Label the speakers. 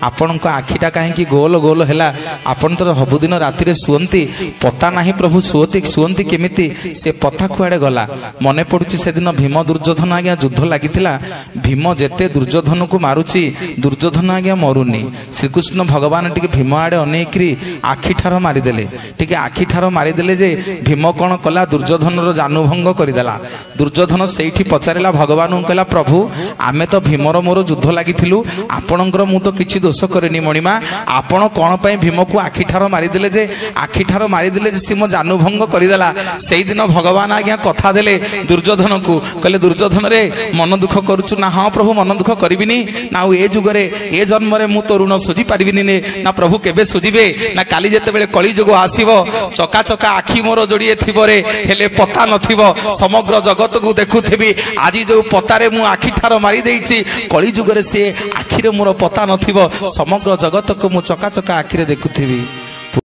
Speaker 1: ଆପଣଙ୍କ ଆଖିଟା କାହିଁକି ଗୋଲ ଗୋଲ ହେଲା? ଆପଣ ତ ସବୁଦିନ ରାତିରେ ଶୁଅନ୍ତି, ପତା ନାହିଁ ପ୍ରଭୁ, ଶୁଅନ୍ତି କେମିତି? ସେ ପତା କୁଆଡ଼େ ଗଲା? ମନେ ପଡୁଛି ସେଦିନ ଭୀମ ଦୁର୍ଯ୍ୟୋଧନ ଆଜ୍ଞା ଯୁଦ୍ଧ ଲାଗିଥିଲା। ଭୀମ ଯେତେ ଦୁର୍ଯ୍ୟୋଧନକୁ ମାରୁଛି, ଦୁର୍ଯ୍ୟୋଧନ ଆଜ୍ଞା ମରୁନି। ଶ୍ରୀକୃଷ୍ଣ ଭଗବାନ ଟିକେ ଭୀମ ଆଡ଼େ ଅନେଇକିରି ଆଖି ଠାର ମାରିଦେଲେ। ଟିକେ ଆଖି ଠାର ମାରିଦେଲେ ଯେ ଭୀମ କ'ଣ କଲା? ଦୁର୍ଯ୍ୟୋଧନର ଜାନୁଭଙ୍ଗ କରିଦେଲା। ଦୁର୍ଯ୍ୟୋଧନ ସେଇଠି ପଚାରିଲା ଭଗବାନଙ୍କୁ, କହିଲା, ପ୍ରଭୁ, ଆମେ ତ ଭୀମର ମୋର ଯୁଦ୍ଧ ଲାଗିଥିଲୁ, ଆପଣଙ୍କର ମୁଁ ତ କିଛି ଦୋଷ କରିନି ମଣିମା, ଆପଣ କ'ଣ ପାଇଁ ଭୀମକୁ ଆଖି ଠାର ମାରିଦେଲେ ଯେ ଆଖି ଠାର ମାରିଦେଲେ ଯେ ସେ ମୋ ଜାନୁଭଙ୍ଗ କରିଦେଲା? ସେଇଦିନ ଭଗବାନ ଆଜ୍ଞା କଥା ଦେଲେ ଦୁର୍ଯ୍ୟୋଧନକୁ, କହିଲେ, ଦୁର୍ଯ୍ୟୋଧନରେ, ମନ ଦୁଃଖ କରୁଛୁ ନା? ହଁ ପ୍ରଭୁ, ମନ ଦୁଃଖ କରିବିନି। ନା ଆଉ ଏ ଯୁଗରେ ଏ ଜନ୍ମରେ ମୁଁ ତ ଋଣ ସୁଝି ପାରିବିନି। ନା ପ୍ରଭୁ, କେବେ ସୁଝିବେ? ନା କାଲି ଯେତେବେଳେ କଳି ଯୁଗ ଆସିବ, ଚକା ଚକା ଆଖି ମୋର ଯୋଡ଼ିଏ ଥିବରେ, ହେଲେ ପତା ନଥିବ, ସମଗ୍ର ଜଗତକୁ ଦେଖୁଥିବି। ଆଜି ଯୋଉ ପତାରେ ମୁଁ ଆଖି ଠାର ମାରି ଦେଇଛି, କଳି ଯୁଗରେ ସେ ଆଖିରେ ମୋର ପତା ନଥିବ, ସମଗ୍ର ଜଗତକୁ ମୁଁ ଚକା ଚକା ଆଖିରେ ଦେଖୁଥିବି।